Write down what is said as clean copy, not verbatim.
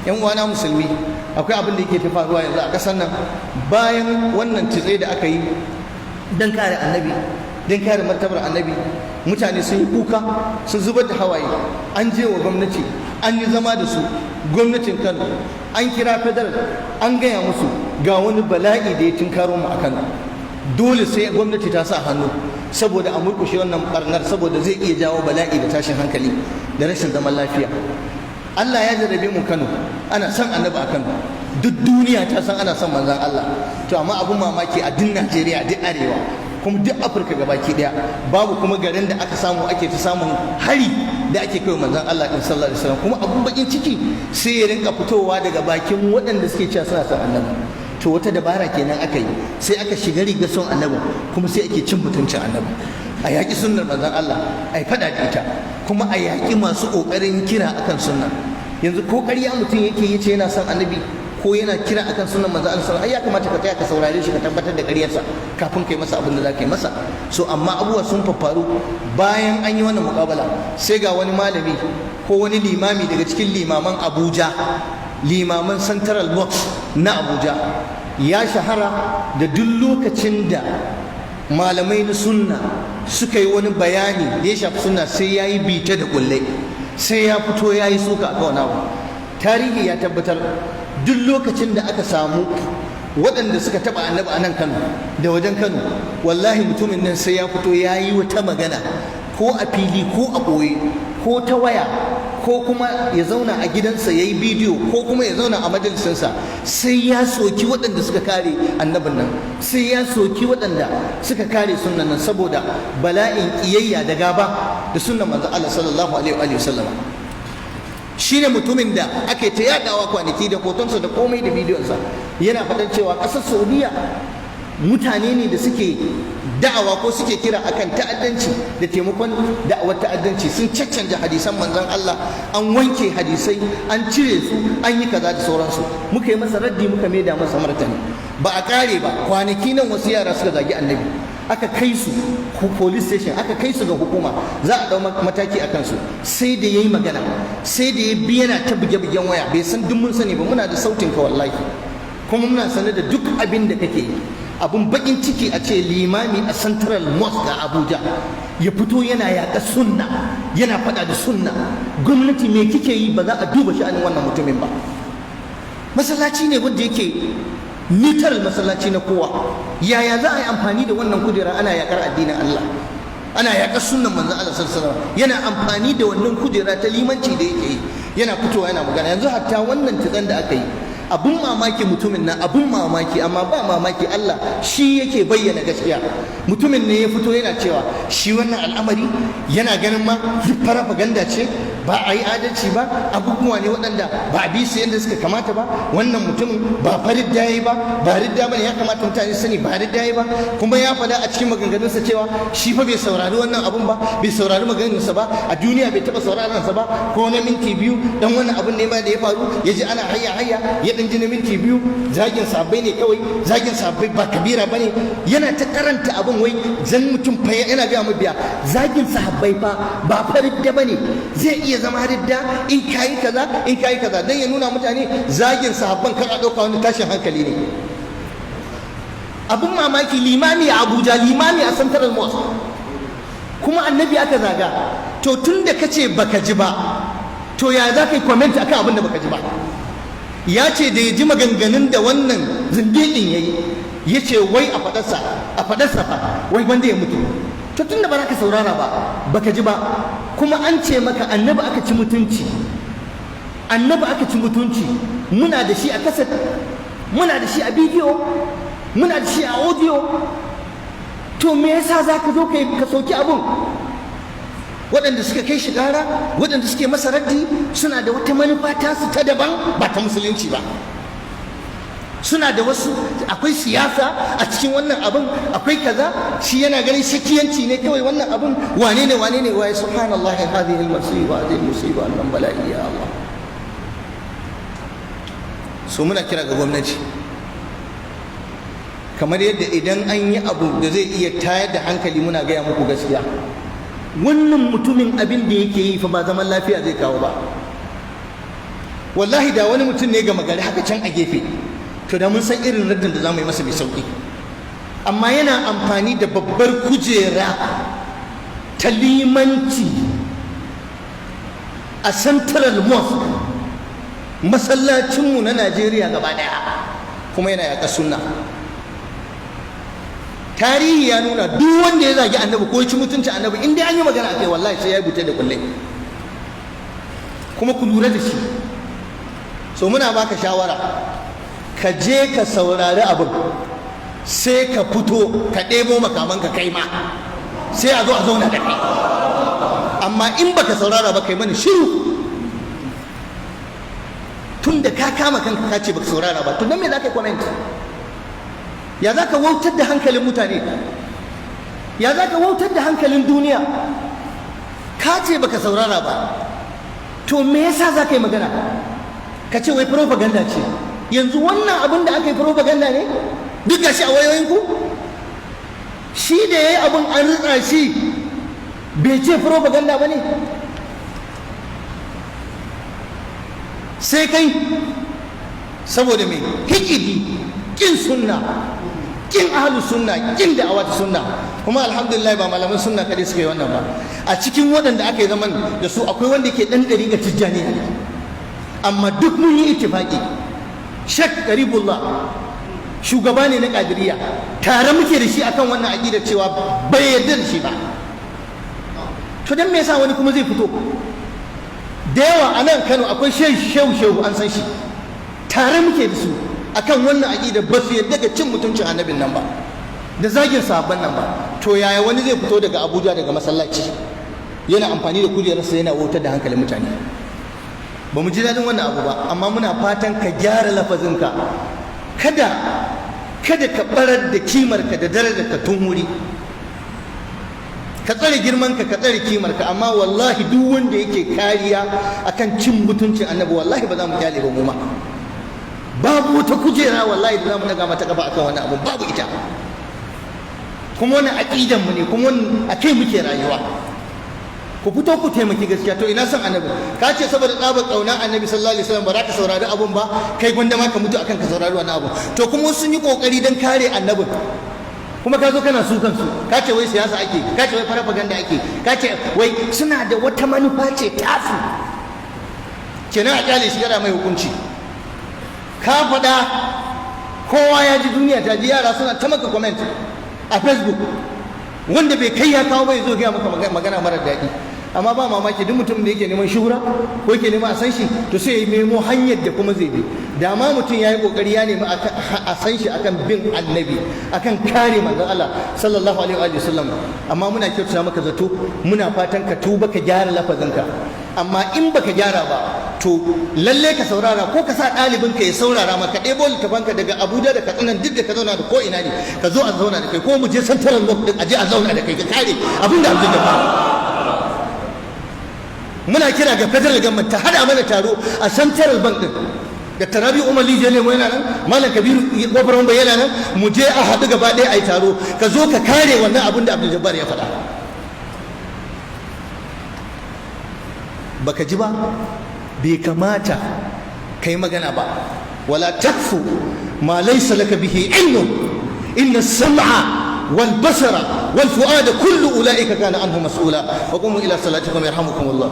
Yan uwana musulmi, akwai abin da yake ta faruwa yanzu a ƙasar nan bayan wannan tutse da aka yi don kare Annabi, don kare martabar Annabi. Mutane sun yi kuka, sun zubar da hawaye. An je wa gwamnati, an yi zama da su, gwamnatin Kano, an kira federal, an gaya musu ga wani bala'i da ya tunkaro mu a Kano, dole sai gwamnati ta sa hannu saboda a murkushe wannan barnar, saboda zai iya jawo bala'i da tashin hankali da rashin zaman lafiya. Allah ya jarrabe mu Kano, ana son Annabi a Kano. Duk duniya ta san ana son manzon Allah. To amma abun mamaki, a duk Najeriya, duk arewa, kuma duk Afirka gabaki daya, babu kuma garin da aka samu ake ta samun hari da ake kai manzon Allah din, sallallahu alaihi wasallam. Kuma abun bakin ciki, sai ya rinka fitowa daga bakin waɗanda suke cewa suna son Annabi. To wata dabara kenan aka yi, sai aka shiga riga son Annabi, kuma sai ake cin mutuncin Annabi. A yaƙi sunnar manzon Allah, a yi faɗa da ita, kuma a yaƙi masu ƙoƙarin kira akan sunna. Yanzu ko ƙarya mutum yake yi ce yana son Annabi ko yana kira akan sunnar manzon Allah, sallallahu, ai ya kamata ka tsaya ka saurare shi, ka tabbatar da ƙaryarsa kafin kai masa abin da za ka yi masa. So amma abubuwa sun faffaru. Bayan an yi wannan muƙabala, sai ga wani malami ko wani limami daga cikin limaman Abuja, limaman Central Mosque na Abuja, ya shahara da duk lokacin da malamai na sunna suka yi wani bayani da ya shafi sunna, sai ya yi bita da kulle, sai ya fito ya yi suka a wani abu. Tarihi ya tabbatar, duk lokacin da aka samu waɗanda suka taɓa Annabi a nan Kano da wajen Kano, wallahi mutumin nan sai ya fito ya yi wata magana, ko a fili ko a ɓoye, ko ta waya, ko kuma ya zauna a gidansa ya yi bidiyo, ko kuma ya zauna a majalisinsa, sai ya soki waɗanda suka kare Annabin nan, sai ya soki waɗanda suka kare sunnan nan, saboda bala'in ƙiyayya da gaba da sunnan manzon Allah, sallallahu alaihi wa sallam. Shine mutumin da ake ta yadawa kwanaki da hotonsa da komai da bidiyonsa, yana faɗan cewa ƙasar Saudiya mutane ne da suke da'awa ko suke kira akan ta'addanci da taimakon da'awar ta'addanci, sun caccanja hadisan manzon Allah, an wanke hadisai, an cire su, an yi kaza da sauransu. Muka yi masa raddi, muka maida masa martani. Ba a kare ba, kwanaki nan wasu yara suka zagi Annabi, aka kai su police station, aka kai su ga hukuma, za a dau mataki a kansu. Sai da yayi magana, sai da ya bi yana ta buge-bugen waya. Bai san duk mun sani ba. Muna da sautin ka wallahi, kuma muna sane da duk abin da kake yi. Abun bakin ciki, a ce limami a Central Mosque a Abuja ya fito yana yaƙa sunna, yana faɗa da sunna. Gwamnati, me kike yi? Ba za a duba sha'anin wannan mutumin ba? Masallaci ne wanda yake neutral, masallaci na kowa. Yaya za a yi amfani da wannan kujera ana yaƙar addinin Allah, ana yaƙar sunnan manzon Allah, sallallahu alaihi wasallam? Yana amfani da wannan kujera ta limanci da yake yi, yana fitowa yana magana. Yanzu hatta wannan tutsan da aka yi, abun mamaki, mutumin nan, abun mamaki, amma ba mamaki, Allah shi yake bayyana gaskiya. Mutumin ne ya fito yana cewa shi wannan al'amari yana ganin ma duk farafaganda ce, ba a yi adalci ba, abubuwa ne waɗanda ba a bi su yadda suka kamata ba. Wannan mutumin ba fa ridda yayi ba, ba ridda bane, ya kamata mutane su sani ba ridda yayi ba. Kuma ya faɗa a cikin maganganunsa cewa shi fa bai saurari wannan abun ba, bai saurari maganganunsa ba, a duniya bai taɓa sauraron sa ba ko na minti 2. Dan wannan abun ne ma da ya faru, ya ji ana hayya hayya, ya dan ji na minti 2, zagin sahabbai ne kawai, zagin sahabbai ba kabira bane. Yana ta karanta abun, wai zan mutum fa yana ga mabiya zagin sahabbai fa ba fa ridda bane, zai iya zama ridda in kayi kaza, in kayi kaza, dan ya nuna mutane zagin sahabban kar a dauka wani tashin hankali ne. Abun mamaki, limami a Abuja, limami a Central Mosque, kuma Annabi aka zaga. To tun da kace baka ji ba, to ya za ka yi comment akan abin da baka ji ba? Ya ce da ya ji maganganun da wannan zindiƙin ya yi, ya ce wai a faɗarsa fa wai wanda ya mutu. To tun da ba za ka saurara ba, baka ji ba, kuma an ce maka Annabi aka ci mutunci, Annabi aka ci mutunci. Muna da shi a kaset, muna da shi a bidiyo, muna da shi a audio. To me yasa za ka zo ka soki abun? Waɗanda suka kai shi ƙara, waɗanda suke masa raddi, suna da wata manufa tasu ta daban, ba ta musulunci ba. Suna da wasu, akwai siyasa a cikin wannan abin, akwai kaza. Shi yana ganin shakiyanci ne kawai wannan abin, wane ne, wane ne, waye. Subhanallahi, hadhihi al-musiba, hadhihi al-musiba, wannan bala'i, ya Allah. So muna kira ga gwamnati, kamar yadda idan an yi abu da zai iya tayar da hankali muna gaya muku gaskiya, wannan mutumin abin da yake yi fa ba zaman lafiya zai kawo ba. Wallahi da wani mutum ne gama gari haka can a gefe, to da mun san irin raddin da za mu yi masa mai sauki. Amma yana amfani da babbar kujera ta limanci a Central Mosque, masallacinmu na Najeriya gaba daya, kuma yana yaƙa sunna. Tarihi ya nuna duk wanda ya zagi Annabi ko ya ci mutunci Annabi, in dai an yi magana akai, wallahi sai ya bute da kulle. Kuma ku lura da shi. So muna baka shawara, ka je ka saurari abin, sai ka fito ka ɗebo makamanka, kai ma sai a zo a zauna da kai. Amma in baka saurara ba, kai mana shiru. Tun da ka kama kanka ka ce baka saurara ba, to don me za ka yi comment? Ya za ka wautar da hankalin mutane? Ya za ka wautar da hankalin duniya? Ka ce baka saurara ba, to me yasa za ka yi magana ka ce wai propaganda ce? Yanzu wannan abin da aka yi propaganda ne? Duk gashi a wayoyinku. Shi da ya yi abin an ritsa shi, bai ce propaganda ba ne? Sai kai, saboda me? Hikidi, kin sunna, kin ahlus sunna, kin da'awa ta sunna. Kuma alhamdulillah, ba malaman sunna kadai suka yi wannan ba. A cikin waɗanda aka yi zaman da su, akwai wanda ke ɗan ɗari ga Tijjani ne, amma duk mun yi ittifaqi. Shek Karibullah shugaba ne na Kadiriya, tare muke da shi akan wannan aqidar cewa bai yarda da shi ba. To dan me yasa wani kuma zai fito? Da yawa a nan Kano akwai shehu shehu shehu, an san shi, tare muke da su akan wannan aqidar, ba su yarda ga cin mutuncin Annabin nan ba da zagin sahabban nan ba. To yaya wani zai fito daga Abuja, daga masallaci, yana amfani da kujerarsa yana wautar da hankalin mutane? Ba mu ji daɗin wannan abu ba, amma muna fatan ka gyara lafazinka. Kada ka barar da kimarka da darajarka tun wuri. Ka tsare girmanka, ka tsare kimarka. Amma wallahi duk wanda yake kariya akan cin mutuncin Annabi, wallahi ba za mu kyale ba. Mu ma babu wata kujera wallahi da za mu daga mata kafa akan wannan abu, babu ita. Kuma wannan aqidan mu ne, kuma wannan akai muke rayuwa. Ku fito ku taimaki gaskiya. To ina son Annabi? Ka ce saboda tsabar kauna Annabi sallallahu alaihi wasallam ba za ka saurari abun ba, kai gwanda ma ka mutu akan ka saurari wannan abun. To kuma sun yi kokari dan kare Annabin, kuma ka zo kana sukan su, ka ce wai siyasa ake, ka ce wai propaganda ake, ka ce wai suna da wata manufa ce tasu. Kenan a kyale shi, kada mai hukunci. Ka faɗa, kowa ya ji, duniya ta ji, yara suna ta maka comment a Facebook. Wanda bai kai ya kawo bai zo gaya maka magana marar daɗi. Amma ba mamaki, duk mutum da yake neman shuhura ko yake neman a san shi, to sai ya nemo hanyar da kuma zai bi. Da ma mutum ya yi kokari ya nemi a san shi akan bin Annabi, akan kare manzon Allah sallallahu alaihi wa sallam. Amma muna kyautata maka zato, muna fatan ka tuba, ka gyara lafazinka. Amma in baka gyara ba, to lalle ka saurara, ko ka sa ɗalibin ka ya saurara maka. Ɗebo littafanka daga Abuja da Katsina, duk da ka zauna da ko ina ne, ka zo a zauna da kai, ko mu je Central Mosque din, a je a zauna da kai, ka kare abin da Abdul Jabbar. Muna kira ga federal government ta hada mana taro a Central Bank din da Tarabi Umar Rijiyar Lemo yana nan, Malam Kabiru Kofar Wambai yana nan. Mu je a haɗu gaba ɗaya a yi taro, ka zo ka kare wannan abin da Abdul Jabbar ya faɗa. Baka ji ba, bai kamata ka yi magana ba. Wala takfu ma laysa laka bihi ilmun, inna sam'a wal basara wal fu'ada kullu ulaika kana anhu mas'ula. Wa qumu ila salatikum yarhamukumullah.